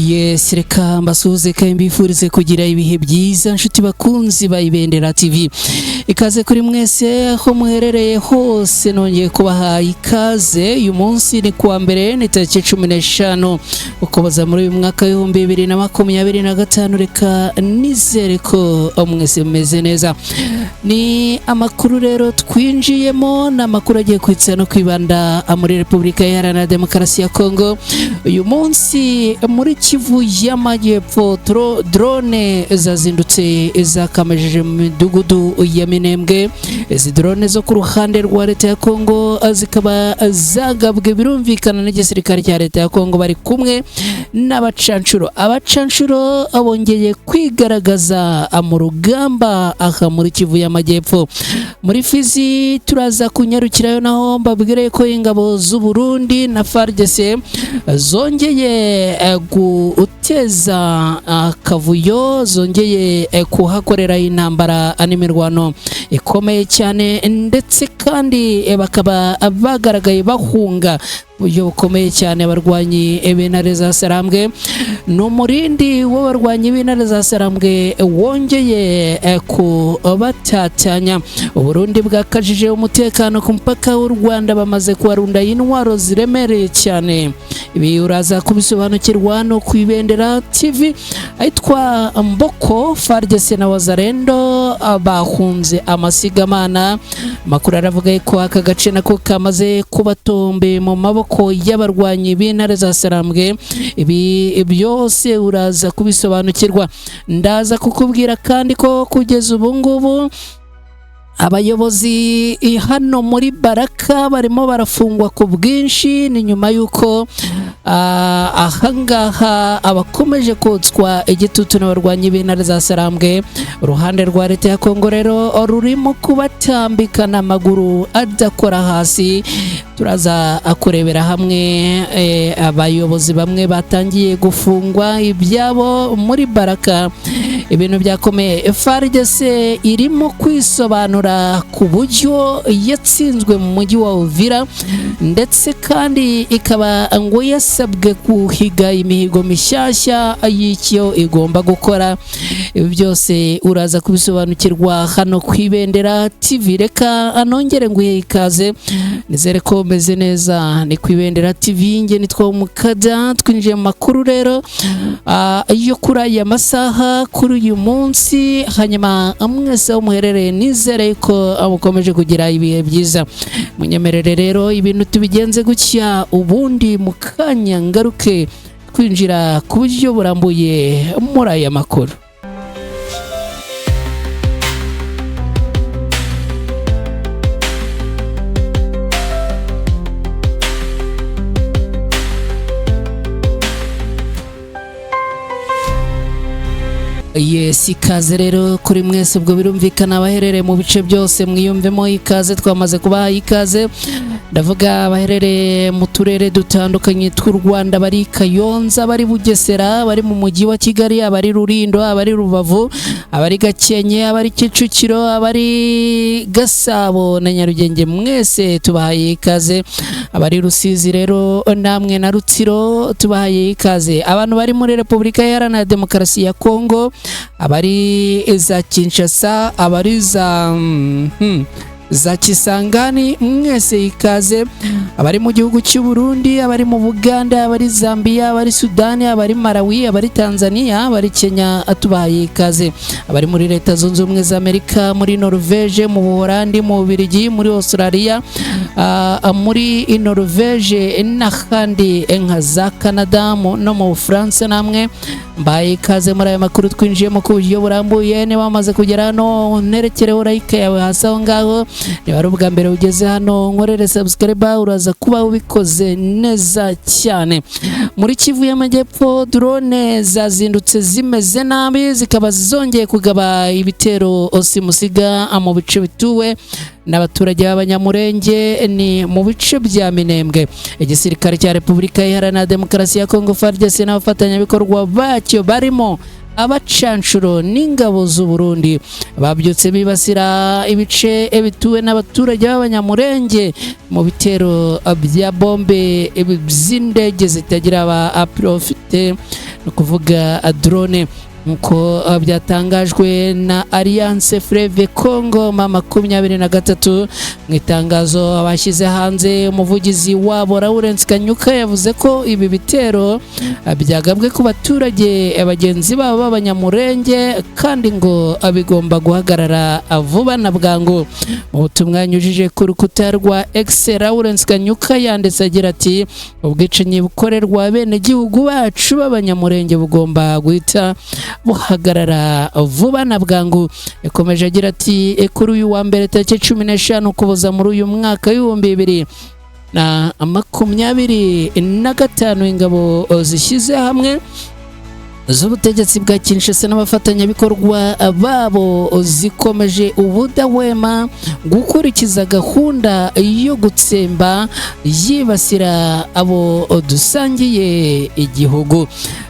Yes, reka mbasuhuze kandi mbifurize kugira ibihe byiza, nshuti bakunzi ba Ibendera TV. Ikaze kuri mwese aho muherereye hose, nongeye kubaha ikaze. Uyu munsi ni kuwa mbere, ni tariki 15 Ukuboza muri uyu mwaka w'2025. Reka nizere ko mwese mumeze neza. Ni amakuru rero twinjiyemo, ni amakuru agiye kwitsa no kwibanda muri Repubulika Iharanira Demokarasi ya Kongo. Uyu munsi muri Kivu y'Amajyepfo, drone zazindutse zakamejeje mu midugudu ya Minembwe. Izi drone zo ku ruhande rwa leta ya Kongo zikaba zagabwe, birumvikana, n'igisirikare cya leta ya Kongo bari kumwe n'abacanshuro. Abacanshuro bongeye kwigaragaza mu rugamba aha muri Kivu y'Amajyepfo. Muri Fizi turaza kunyarukirayo, naho mbabwire ko ingabo z'u Burundi na FARDC zongeye guteza akavuyo, zongeye kuhakorera intambara n'imirwano ikomeye cyane, ndetse kandi bakaba bagaragaye bahunga buryo bukomeye cyane abarwanyi b'intare za Sarambwe. Ni umurindi w'abarwanyi b'intare za Sarambwe wongeye kubatatanya. Uburundi bwakajije umutekano ku mupaka w'u Rwanda, bamaze kuharunda intwaro ziremereye cyane. Ibi uraza kubisobanukirwa no ku Ibendera TV. Ahitwa Mboko, FARDC na Wazalendo bahunze amasigamana. Amakuru aravuga ko aka gace nako kamaze kubatombe mu maboko y'abarwanyi b'intare za Sarambwe. Ibi byose uraza kubisobanukirwa. Ndaza kukubwira kandi ko kugeza ubu ngubu abayobozi hano muri Baraka barimo barafungwa ku bwinshi. Ni nyuma y'uko ahangaha abakomeje kotswa igitutu n'abarwanyi b'intare za Sarambwe. Uruhande rwa leta ya Kongo rero rurimo kubatambikana amaguru adakora hasi. Turaza kurebera hamwe abayobozi bamwe batangiye gufungwa ibyabo muri Baraka. Ibintu byakomeye. FARDC irimo kwisobanura ku buryo yatsinzwe mu mujyi wa Uvira, ndetse kandi ikaba ngo yasabwe guhiga imihigo mishyashya y'icyo igomba gukora. Ibi byose uraza kubisobanukirwa hano ku Ibendera TV. Reka anongere nguhe ikaze, nizere ko meze neza. Ni ku Ibendera TV, nge nitwa Umukada. Twinjiye mu makuru rero yo kuri aya masaha, kuri uyu munsi. Hanyuma mwese aho muherereye, nizere ko mukomeje kugira ibihe byiza. Munyemerere rero ibintu tubigenze gutya, ubundi mu kanya ngaruke twinjira ku buryo burambuye muri aya makuru. Yes, ikaze rero kuri mwese. Ubwo birumvikana abaherereye mu bice byose mwiyumvemo ikaze, twamaze kubaha ikaze. Ndavuga abaherereye mu turere dutandukanye tw'u Rwanda, bari Kayonza, bari Bugesera, bari mu mujyi wa Kigali, abari Rulindo, abari Rubavu, abari Gakenke, abari Kicukiro, abari Gasabo na Nyarugenge, mwese tubahaye ikaze. Abari Rusizi rero namwe na Rutsiro tubahaye ikaze. Abantu bari muri Repubulika Iharanira Demokarasi ya Kongo, abari za Kinshasa, abari za Kisangani, mwese ikaze. Abari mu gihugu cy'u Burundi, abari mu Buganda, abari Zambia, abari Sudani, abari Malawi, abari Tanzania, abari Kenya, tubahaye ikaze. Abari muri Leta Zunze Ubumwe za Amerika, muri Norvege, mu Buholandi, mu Bubiligi, muri Australia, muri Norvege n'ahandi nka za Canada no mu Bufaransa, namwe mbaye ikaze muri aya makuru twinjiyemo ku buryo burambuye. Niba wamaze kugera hano, nterekereho like yawe hasi aho ngaho. Niba ari ubwa mbere ugeze hano, nkorere subscribe, uraza kuba ubikoze neza cyane. Muri Kivu y'Amajyepfo, drone zazindutse zimeze nabi, zikaba zongeye kugaba ibitero simusiga mu bice bituwe n'abaturage b'Abanyamurenge, ni mu bice bya Minembwe. Igisirikare cya Repubulika Iharanira Demokarasi ya Kongo FARDC n'abafatanyabikorwa bacyo barimo abacanshuro n'ingabo z'u Burundi babyutse bibasira ibice bituwe n'abaturage b'Abanyamurenge mu bitero bya bombe by'indege zitagira aba aprofite. ni ukuvuga drone, nkuko byatangajwe na Alliance Fleuve Congo M23. Mu itangazo bashyize hanze, umuvugizi wabo Lawrence Kanyuka yavuze ko ibi bitero byagabwe ku baturage bagenzi babo b'Abanyamurenge, kandi ngo bigomba guhagarara vuba na bwangu. Mu butumwa yanyujije ku rukuta rwa X, Lawrence Kanyuka yanditse agira ati: "Ubwicanyi bukorerwa bene gihugu bacu b'Abanyamurenge bugomba guhita buhagarara vuba na bwangu." Yakomeje agira ati: "Kuri uyu wa mbere tariki 15 Ukuboza muri uyu mwaka w'2025, ingabo zishyize hamwe z'ubutegetsi bwa Kinshasa n'abafatanyabikorwa babo zikomeje ubudahwema gukurikiza gahunda yo gutsemba yibasira abo dusangiye igihugu."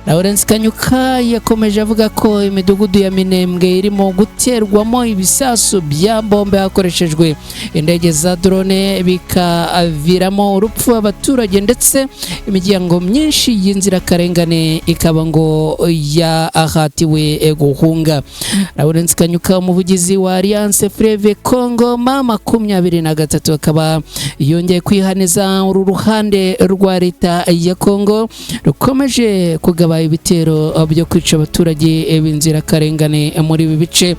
Lawrence Kanyuka yakomeje avuga ko imidugudu ya Minembwe irimo guterwamo ibisasu bya bombe hakoreshejwe indege za drone, bikaviramo urupfu abaturage, ndetse imiryango myinshi y'inzirakarengane ikaba ngo yahatiwe guhunga. Lawrence Kanyuka, umuvugizi wa Alliance Fleuve Congo M23, akaba yongeye kwihaniza uru ruhande rwa leta ya Congo rukomeje kugaba ibitero byo kwica abaturage b'inzirakarengane muri ibi bice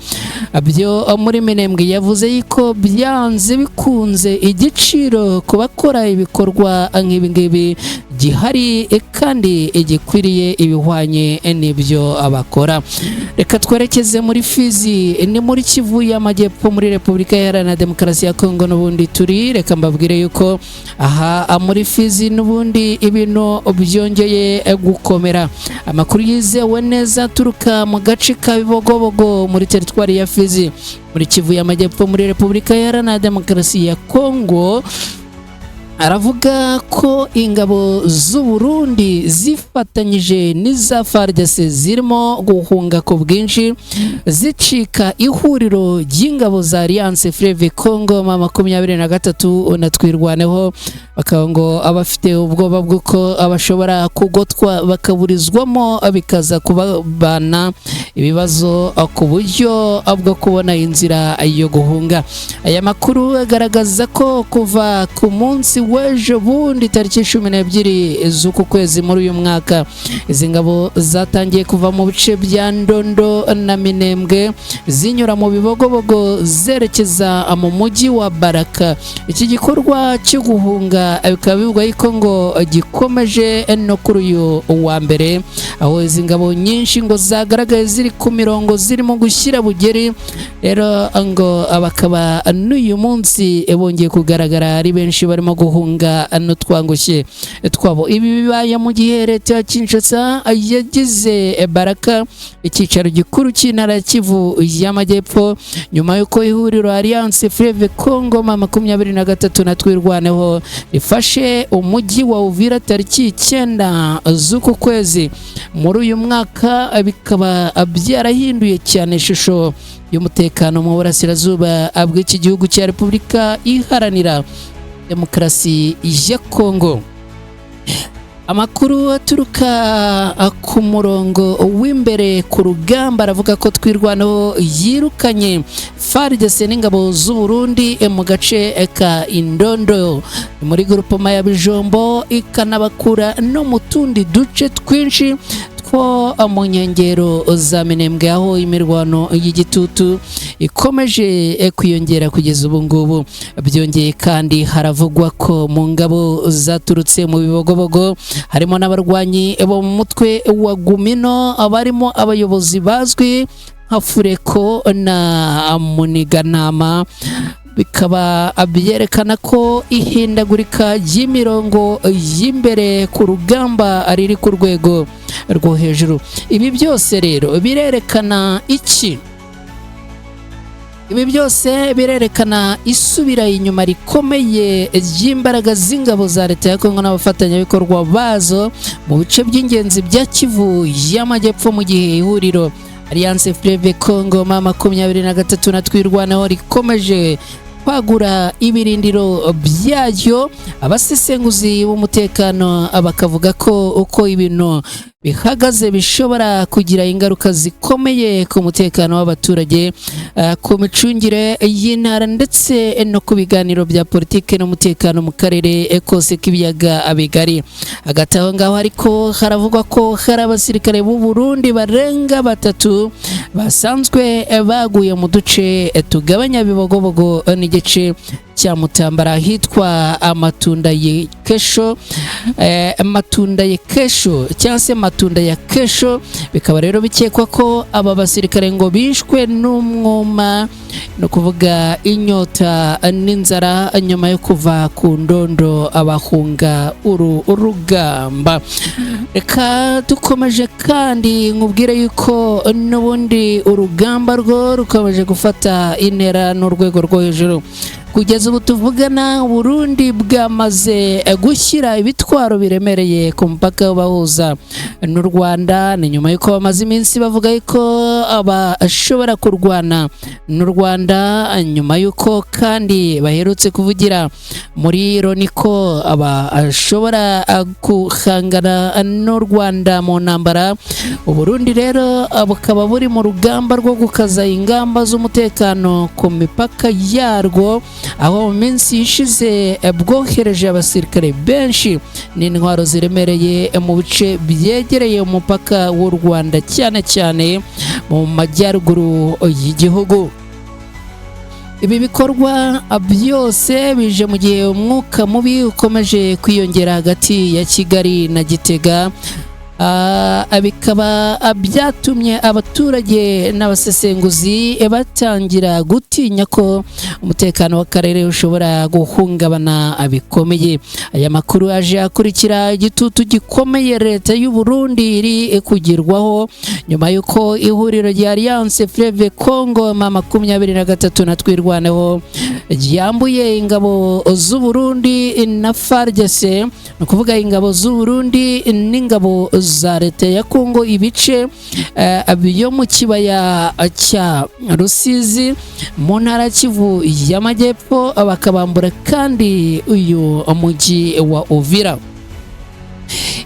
byo muri Minembwe. Yavuze yuko byanze bikunze igiciro ku bakora ibikorwa nk'ibi ngibi gihari kandi gikwiriye ibihwanye n'ibyo abakora. Reka twerekeze muri Fizi, ni muri Kivu y'Amajyepfo, muri Repubulika Iharanira Demokarasi ya Kongo n'ubundi turi. Reka mbabwire yuko aha muri Fizi n'ubundi ibintu byongeye gukomera. Amakuru yizewe neza aturuka mu gace ka Bibogobogo muri teritwari ya Fizi, muri Kivu y'Amajyepfo, muri Repubulika Iharanira Demokarasi ya Kongo, aravuga ko ingabo z'u Burundi zifatanyije n'iza FARDC zirimo guhunga ku bwinshi, zicika ihuriro ry'ingabo za Alliance Fleuve Congo M23 na Twirwaneho, bakaba ngo abafite ubwoba bw'uko abashobora kugotwa bakaburizwamo, bikaza kubabana ibibazo ku buryo bwo kubona inzira yo guhunga. Aya makuru agaragaza ko kuva ku munsi w'ejo bundi tariki 12 z'uku kwezi muri uyu mwaka, izi ngabo zatangiye kuva mu bice bya Ndondo na Minembwe, zinyura mu Bibogobogo zerekeza mu mujyi wa Baraka. Iki gikorwa cyo guhunga bikaba bivugwa yuko ngo gikomeje no kuri uyu wa mbere, aho izi ngabo nyinshi ngo zagaragaye ziri ku mirongo zirimo gushyira bugeri. Rero ngo bakaba n'uyu munsi bongeye kugaragara ari benshi barimo guhunga n'utwangushye twabo. Ibi bibaye mu gihe leta ya Kinshasa yagize Baraka icyicaro gikuru cy'intara ya Kivu y'Amajyepfo, nyuma y'uko ihuriro Alliance Fleuve Congo M23 na Twirwaneho rifashe umujyi wa Uvira tariki 9 z'uku kwezi muri uyu mwaka, bikaba byarahinduye cyane ishusho y'umutekano mu burasirazuba bw'iki gihugu cya Repubulika Iharanira Demokarasi ya Kongo. Amakuru aturuka ku murongo w'imbere ku rugamba aravuga ko Twirwaneho yirukanye FARDC n'ingabo z'u Burundi mu gace ka Indondo muri grupoma ya Bijombo, ikanabakura no mu tundi duce twinshi two mu nkengero za Minembwe, aho imirwano y'igitutu ikomeje kwiyongera kugeza ubu ngubu. Byongeye kandi haravugwa ko mu ngabo zaturutse mu Bibogobogo harimo n'abarwanyi bo mu mutwe wa Gumino, barimo abayobozi bazwi nka Fureko na Muniganama, bikaba byerekana ko ihindagurika ry'imirongo y'imbere ku rugamba riri ku rwego rwo hejuru. Ibi byose rero birerekana iki? Ibi byose birerekana isubira inyuma rikomeye ry'imbaraga z'ingabo za leta ya Kongo n'abafatanyabikorwa bazo mu bice by'ingenzi bya Kivu y'Amajyepfo, mu gihe ihuriro Alliance Fleuve Congo M23 na Twirwaneho rikomeje kwagura ibirindiro byaryo. Abasesenguzi b'umutekano bakavuga ko uko ibintu Bihagaze bishobora kugira ingaruka zikomeye ku mutekano w'abaturage, ku micungire y'intara ndetse no ku biganiro bya politiki n'umutekano mu karere kose k'ibiyaga bigari. Hagati aho ngaho ariko, haravugwa ko hari abasirikare b'u Burundi barenga batatu basanzwe baguye mu duce tugabanya Bibogobogo n'igice cya Mutambara, ahitwa Amatunda Yekesho, Matunda Yekesho cyangwa se Matunda ya Kesho. Bikaba rero bikekwa ko aba basirikare ngo bishwe n'umwuma, ni ukuvuga inyota n'inzara, nyuma yo kuva ku ndondo abahunga uru rugamba. Reka dukomeje kandi nkubwire yuko n'ubundi urugamba rwo rukomeje gufata intera n'urwego rwo hejuru. Kugeza ubu tuvugana, Burundi bwamaze gushyira ibitwaro biremereye ku mupaka ubahuza n'u Rwanda. Ni nyuma y'uko bamaze iminsi bavuga yuko bashobora kurwana n'u Rwanda, nyuma y'uko kandi baherutse kuvugira muri Loni ko bashobora guhangana n'u Rwanda mu ntambara. Uburundi rero bukaba buri mu rugamba rwo gukaza ingamba z'umutekano ku mipaka yarwo, aho mu minsi ishize bwohereje abasirikare benshi n'intwaro ziremereye mu bice byegereye umupaka w'u Rwanda, cyane cyane mu majyaruguru y'igihugu. Ibi bikorwa byose bije mu gihe umwuka mubi ukomeje kwiyongera hagati ya Kigali na Gitega. Bikaba byatumye abaturage n'abasesenguzi batangira gutinya ko umutekano w'akarere ushobora guhungabana bikomeye. Aya makuru aje akurikira igitutu gikomeye leta y'u Burundi iri kugirwaho nyuma y'uko ihuriro rya Alliance Fleuve Congo M23 na Twirwaneho ryambuye ingabo z'u Burundi na FARDC, ni ukuvuga ingabo z'u Burundi n'ingabo za leta ya Congo, ibice byo mu kibaya cya Rusizi mu ntara Kivu y'Amajyepfo, bakabambura kandi uyu mujyi wa Uvira.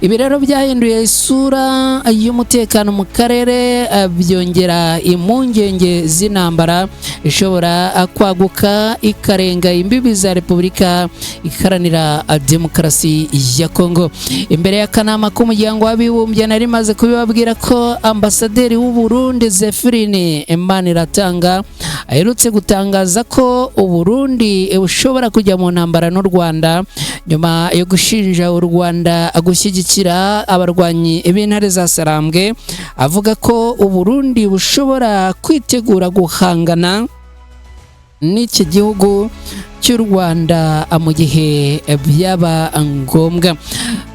Ibi rero byahinduye isura y'umutekano mu karere, byongera impungenge z'intambara ishobora kwaguka ikarenga imbibi za Repubulika Iharanira Demokarasi ya Kongo. Imbere y'akanama k'Umuryango w'Abibumbye, nari maze kubibabwira ko ambasaderi w'u Burundi Zephyrin Maniratanga aherutse gutangaza ko u Burundi bushobora kujya mu ntambara n'u Rwanda, nyuma yo gushinja u Rwanda gushyigikira abarwanyi b'intare za Sarambwe, avuga ko u Burundi bushobora kwitegura guhangana n'iki gihugu cy'u Rwanda mu gihe byaba ngombwa.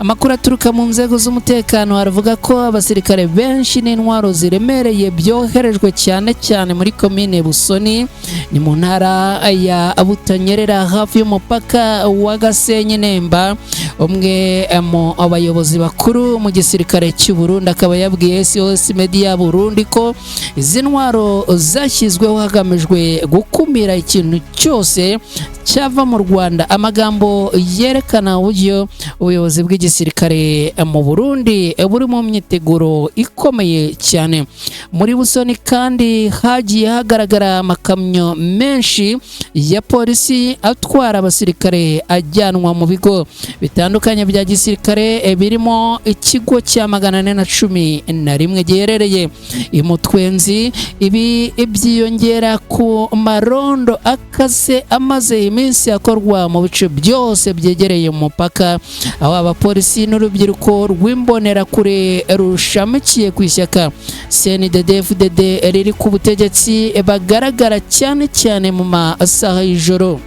Amakuru aturuka mu nzego z'umutekano aravuga ko abasirikare benshi n'intwaro ziremereye byoherejwe cyane cyane muri komine Busoni, ni mu ntara ya Butanyerera, hafi y'umupaka wa Gasenyi Nemba. Umwe mu bayobozi bakuru mu gisirikare cy'u Burundi akaba yabwiye SOS Media Burundi ko izi ntwaro zashyizweho hagamijwe gukumira ikintu cyose cyava mu Rwanda, amagambo yerekana uburyo ubuyobozi bw'igisirikare mu Burundi buri mu myiteguro ikomeye cyane. Muri Busoni kandi hagiye hagaragara amakamyo menshi ya polisi atwara abasirikare ajyanwa mu bigo bitandukanye bya gisirikare, birimo ikigo cya 411 giherereye i Mutwenzi. Ibi byiyongera ku marondo akaze amaze iminsi akorwa mu bice byose byegereye umupaka, aho abapolisi n'urubyiruko rw'imbonerakure rushamikiye ku ishyaka CNDD-FDD riri ku butegetsi bagaragara cyane cyane mu masaha y'ijoro.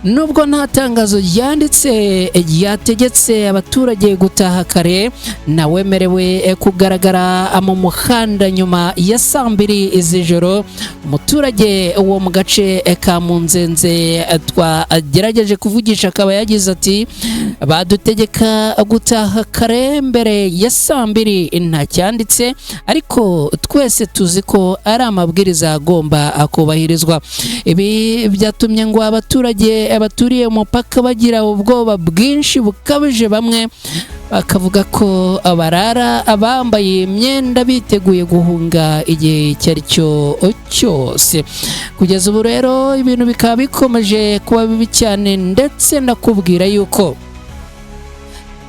Nubwo nta tangazo ryanditse ryategetse abaturage gutaha kare, ntawemerewe kugaragara mu muhanda nyuma ya saa 2 z'ijoro. Umuturage wo mu gace ka Munzenze twagerageje kuvugisha akaba yagize ati: Badutegeka gutaha kare mbere ya saa 2, ntacyanditse, ariko twese tuzi ko ari amabwiriza agomba kubahirizwa. Ibi byatumye ngo abaturage baturiye umupaka bagira ubwoba bwinshi bukabije, bamwe bakavuga ko barara bambaye imyenda biteguye guhunga igihe icyo ari cyo cyose. Kugeza ubu rero ibintu bikaba bikomeje kuba bibi cyane, ndetse ndakubwira yuko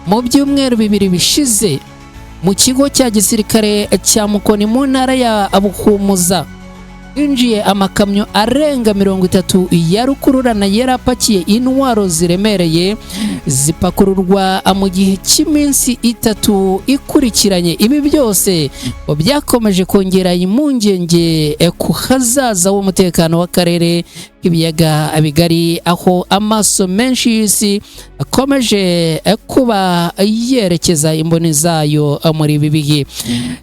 mu byumweru 2 bishize, mu kigo cya gisirikare cya Mukoni mu ntara ya Buhumuza hinjiye amakamyo arenga 30 ya rukururana yari apakiye intwaro ziremereye, zipakururwa mu gihe cy'iminsi 3 ikurikiranye. Ibi byose ngo byakomeje kongera impungenge ku hazaza h'umutekano w'akarere k'ibiyaga bigari, aho amaso menshi y'isi akomeje kuba yerekeza imboni zayo muri ibi bihe.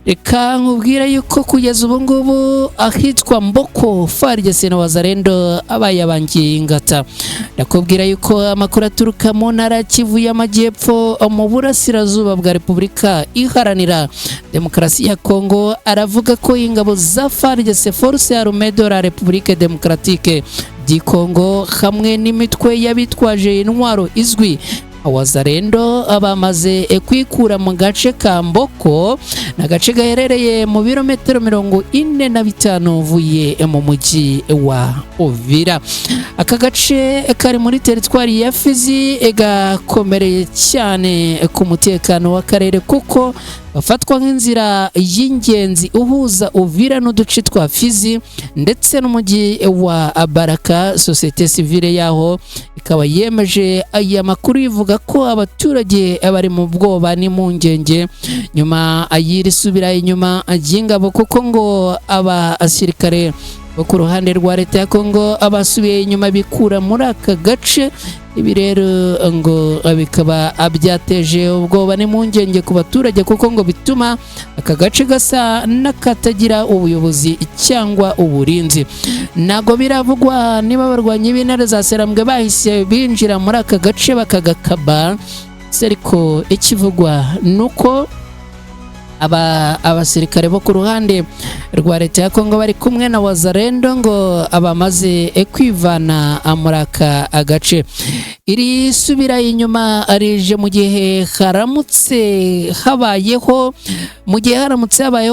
Reka nkubwire yuko kugeza ubu ngubu ahitwa Mboko, FARDC na Wazalendo abayabangiye ingata. Ndakubwira yuko amakuru aturuka mu ntara ya Kivu y'Amajyepfo mu burasirazuba bwa Repubulika Iharanira Demokarasi ya Kongo aravuga ko ingabo za FARDC, Force Armée de la République Démocratique du Congo, hamwe n'imitwe y'abitwaje intwaro izwi Wazalendo bamaze kwikura mu gace ka Mboko, ni agace gaherereye mu birometero 45 uvuye mu mujyi wa Uvira. Aka gace kari muri teritwari ya Fizi, gakomereye cyane ku mutekano w'akarere kuko bafatwa nk'inzira y'ingenzi uhuza Uvira n'uduce twa Fizi ndetse n'umujyi wa Baraka. Sosiyete sivile yaho ikaba yemeje aya makuru, ivuga ko abaturage bari mu bwoba n'impungenge nyuma y'iri subira inyuma ry'ingabo, kuko ngo abasirikare bo ku ruhande rwa leta ya Kongo abasubiye inyuma bikura muri aka gace. Ibi rero ngo bikaba byateje ubwoba n'impungenge ku baturage, kuko ngo bituma aka gace gasa n'akatagira ubuyobozi cyangwa uburinzi. Ntabwo biravugwa niba abarwanyi b'intare za Sarambwe bahise binjira muri aka gace bakagakaba, ariko ikivugwa ni uko abasirikare bo ku ruhande rwa leta ya Kongo bari kumwe na Wazalendo ngo abamaze kwivana muri aka gace. Iri subira inyuma rije mu gihe haramutse habayeho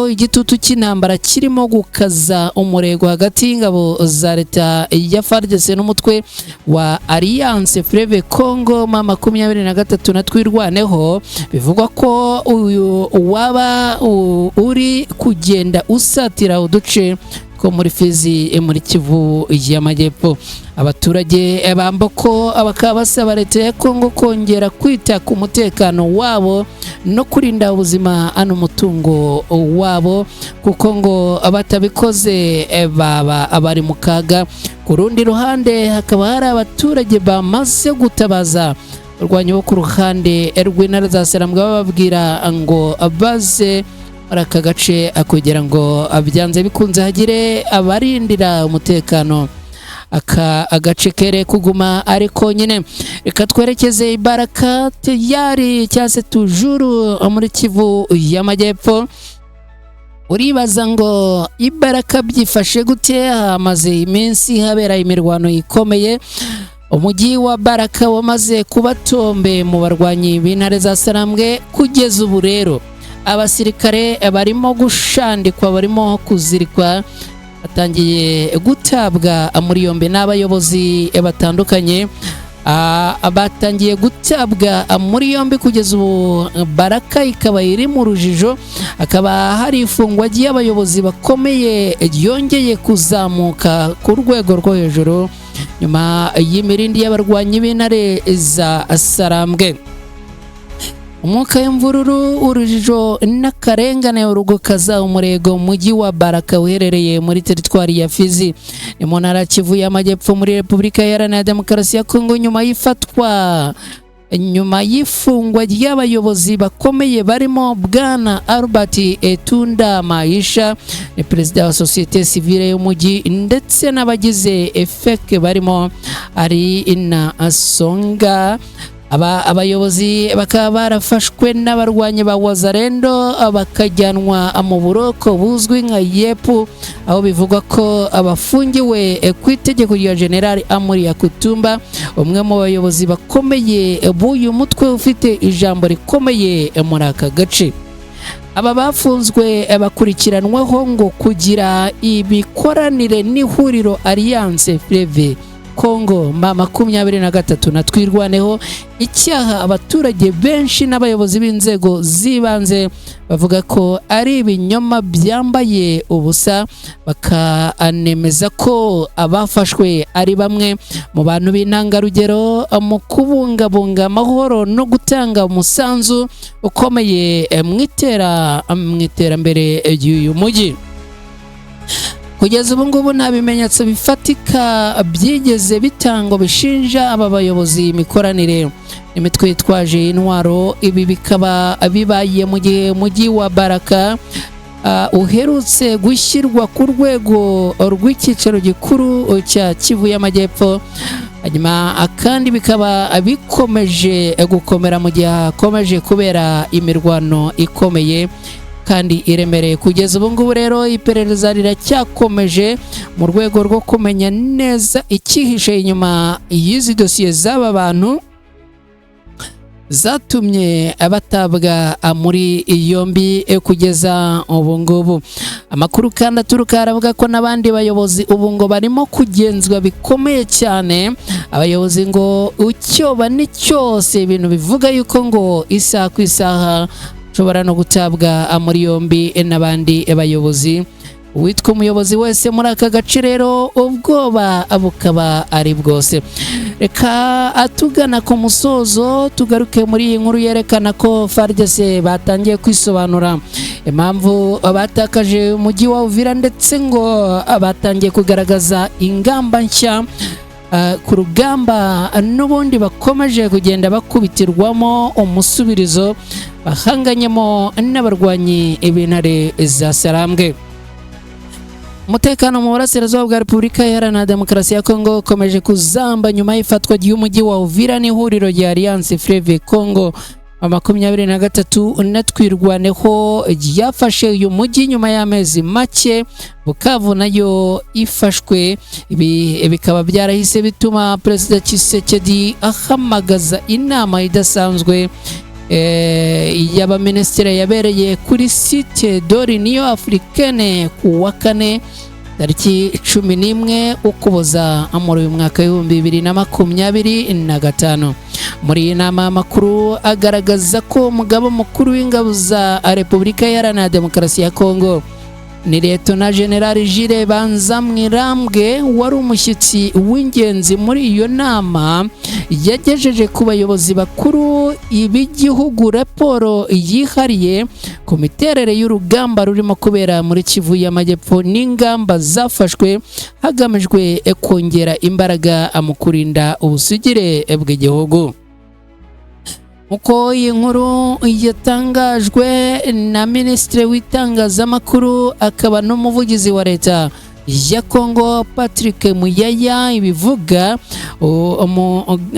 igitutu cy'intambara kirimo gukaza umurego hagati y'ingabo za leta ya FARDC n'umutwe wa Alliance Fleuve Congo M23 na Twirwaneho. Bivugwa ko uyu waba uri kugenda usatira uduce two muri Fizi muri Kivu y'Amajyepfo. Abaturage ba Mboko bakaba basaba leta ya Kongo kongera kwita ku mutekano wabo no kurinda ubuzima n'umutungo wabo, kuko ngo batabikoze baba abari mu kaga. Ku rundi ruhande hakaba hari abaturage bamaze gutabaza abarwanyi bo ku ruhande rw'intare za Sarambwe, bababwira ngo baze muri aka gace kugira ngo byanze bikunze hagire abarindira umutekano aka agace kere kuguma ariko nyine. Reka twerekeze Ibaraka teyari cyangwa se tujuru muri Kivu y'Amajyepfo. Uribaza ngo Ibaraka byifashe gute? Hamaze iminsi habera imirwano ikomeye. Umujyi wa Baraka wamaze kuba tombe mu barwanyi b'intare za Sarambwe. Kugeza ubu rero abasirikare barimo gushandikwa, barimo kuzirikwa, batangiye gutabwa muri yombi n'abayobozi batandukanye batangiye gutabwa muri yombi. Kugeza ubu Baraka ikaba iri mu rujijo, hakaba hari ifungwa ry'abayobozi bakomeye ryongeye kuzamuka ku rwego rwo hejuru nyuma y'imirindi y'abarwanyi b'intare za Sarambwe. Umwuka w'imvururu, urujijo n'akarengane urugokaza umurego mu mujyi wa Baraka uherereye muri teritwari ya Fizi, ni mu ntara Kivu y'Amajyepfo muri Repubulika Iharanira Demokarasi ya Kongo, nyuma y'ifungwa ry'abayobozi bakomeye barimo Bwana Albert Etunda Maisha, ni perezida wa sosiyete sivile y'umujyi, ndetse n'abagize efeke barimo ari na Songa. Aba abayobozi bakaba barafashwe n'abarwanyi ba Wazalendo, bakajyanwa mu buroko buzwi nka Yepu, aho bivugwa ko abafungiwe ku itegeko rya General Amuri Yakutumba, umwe mu bayobozi bakomeye b'uyu mutwe ufite ijambo rikomeye muri aka gace. Aba bafunzwe bakurikiranweho ngo kugira imikoranire n'ihuriro Alliance Fleuve Congo M23 na Twirwaneho, icyaha abaturage benshi n'abayobozi b'inzego z'ibanze bavuga ko ari ibinyoma byambaye ubusa, bakanemeza ko abafashwe ari bamwe mu bantu b'intangarugero mu kubungabunga amahoro no gutanga umusanzu ukomeye mu iterambere ry'uyu mujyi. Kugeza ubu ngubu nta bimenyetso bifatika byigeze bitangwa bishinja aba bayobozi imikoranire imitwe yitwaje intwaro. Ibi bikaba bibaye mu gihe umujyi wa Baraka uherutse gushyirwa ku rwego rw'icyicaro gikuru cya Kivu y'Amajyepfo, hanyuma kandi bikaba bikomeje gukomera mu gihe hakomeje kubera imirwano ikomeye kandi iremereye. Kugeza ubu ngubu rero iperereza riracyakomeje mu rwego rwo kumenya neza icyihishe inyuma y'izi dosiye z'aba bantu zatumye batabwa muri yombi kugeza ubu ngubu. Amakuru kandi aturuka aravuga ko n'abandi bayobozi ubu ngo barimo kugenzwa bikomeye cyane. Abayobozi ngo icyoba ni cyose, ibintu bivuga yuko ngo isaha ku isaha ushobora no gutabwa muri yombi n'abandi bayobozi. Uwitwa umuyobozi wese muri aka gace rero ubwoba bukaba ari bwose. Reka atugana ku musozo tugaruke muri iyi nkuru yerekana ko FARDC batangiye kwisobanura impamvu batakaje umujyi wa Uvira, ndetse ngo batangiye kugaragaza ingamba nshya ku rugamba n'ubundi bakomeje kugenda bakubitirwamo umusubirizo bahanganyemo n'abarwanyi b'intare za Sarambwe. Umutekano mu burasirazuba bwa Repubulika Iharanira Demokarasi ya Kongo ukomeje kuzamba nyuma y'ifatwa ry'umujyi wa Uvira n'ihuriro rya Alliance Fleuve Congo 23 na Twirwaneho ryafashe uyu mujyi nyuma y'amezi make Bukavu nayo ifashwe. Ibi bikaba byarahise bituma Perezida Tshisekedi ahamagaza inama idasanzwe y'abaminisitiri yabereye kuri site de l'Union Africaine ku wa kane tariki 11 Ukuboza muri uyu mwaka w'2025. Muri iyi nama amakuru agaragaza ko umugaba mukuru w'ingabo za Repubulika Iharanira Demokarasi ya Kongo ni Liyetona General Jules Banza Mwirambwe, wari umushyitsi w'ingenzi muri iyo nama, yagejeje ku bayobozi bakuru b'igihugu raporo yihariye ku miterere y'urugamba rurimo kubera muri Kivu y'Amajyepfo n'ingamba zafashwe hagamijwe kongera imbaraga mu kurinda ubusugire bw'igihugu. Uko iyi nkuru yatangajwe na Minisitiri w'itangazamakuru akaba n'umuvugizi wa leta ya Kongo Patrick Muyaya ibivuga,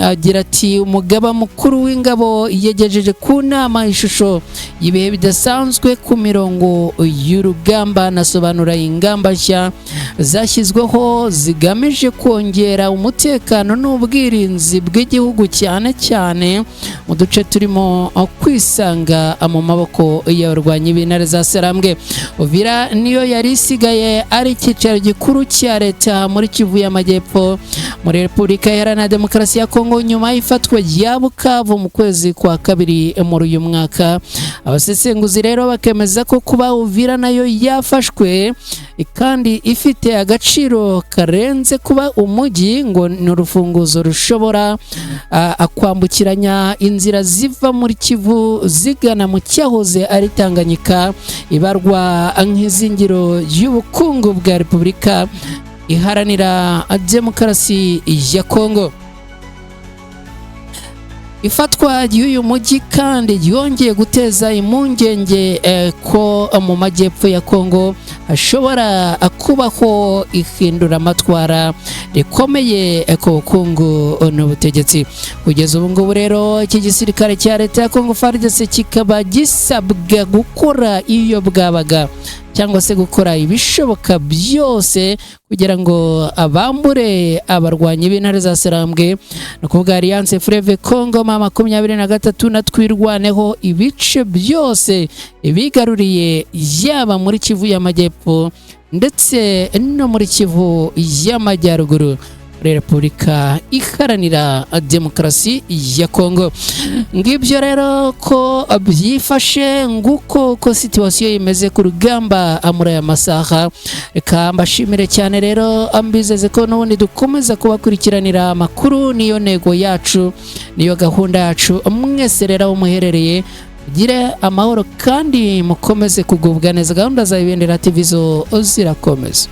agira ati: "Umugaba mukuru w'ingabo yegejeje ku nama ishusho y'ibihe bidasanzwe ku mirongo y'urugamba, anasobanura ingamba nshya zashyizweho zigamije kongera umutekano n'ubwirinzi bw'igihugu, cyane cyane mu duce turimo kwisanga mu maboko y'abarwanyi b'intare za Sarambwe." Uvira niyo yari isigaye ari icyicaro gikuru cya leta muri Kivu y'Amajyepfo muri Repubulika Iharanira Demokarasi ya Kongo nyuma y'ifatwa rya Bukavu mu kwezi kwa kabiri muri uyu mwaka. Abasesenguzi rero bakemeza ko kuba Uvira nayo yafashwe kandi ifite agaciro karenze kuba umujyi, ngo ni urufunguzo rushobora kwambukiranya inzira ziva muri Kivu zigana mu cyahoze ari Tanganyika, ibarwa nk'izingiro ry'ubukungu bwa Repubulika Iharanira Demokarasi ya Kongo. Ifatwa ry'uyu mujyi kandi ryongeye guteza impungenge ko mu majyepfo ya Kongo hashobora kubaho ihinduramatwara rikomeye ku bukungu n'ubutegetsi. Kugeza ubu ngubu rero, iki gisirikare cya leta ya Kongo FARDC kikaba gisabwa gukora iyo bwabaga, cyangwa se gukora ibishoboka byose kugira ngo abambure abarwanyi b'intare za Sarambwe, ni ukuvuga Alliance Fleuve Congo, M23 na Twirwaneho, ibice byose bigaruriye, yaba muri Kivu y'Amajyepfo ndetse no muri Kivu y'Amajyaruguru, muri Repubulika Iharanira Demokarasi ya Kongo. Ngibyo rero ko byifashe, nguko uko situation imeze ku rugamba muri aya masaha. Reka mbashimire cyane rero, mbizeze ko n'ubundi dukomeza kubakurikiranira amakuru. Niyo ntego yacu, niyo gahunda yacu. Mwese rero aho muherereye, mugire amahoro kandi mukomeze kugubwa neza. Gahunda za Ibendera TV zo zirakomeza.